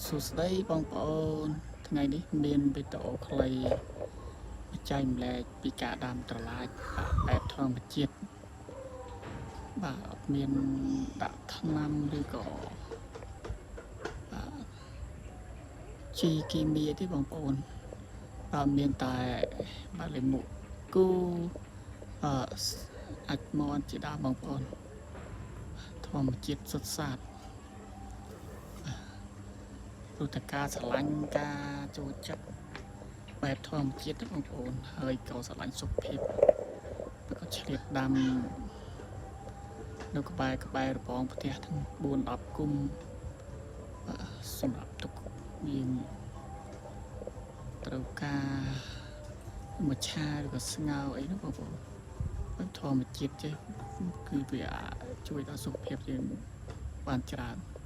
សួស្តីបងប្អូនថ្ងៃនេះមានវីដេអូខ្លីបញ្ចែកម្លែកពីការដាំត្រឡាចបាទបែបធម្មជាតិបាទអត់មានដាក់ថ្នាំឬក៏បាទជីគីមីទេបងប្អូនបាទមានតែបាទលាមកគូអឺអាចមន់ជាដើមបងប្អូនធម្មជាតិសុទ្ធសាធ ព្រោះតែការស្រឡាញ់ការចូលចិត្តបែបធម្មជាតិណាបងប្អូនហើយក៏ស្រឡាញ់សុខភាពแล้วក៏ឆ្លៀតដាំនៅក្បែរក្បែររបងផ្ទះទាំង4 10គុំបាទសម្រាប់ទុកយើងត្រូវការមួយឆាឬក៏ស្ងោរអីនោះបងប្អូនបែបធម្មជាតិចេះគឺវាជួយដល់សុខភាពយើងបានច្រើន។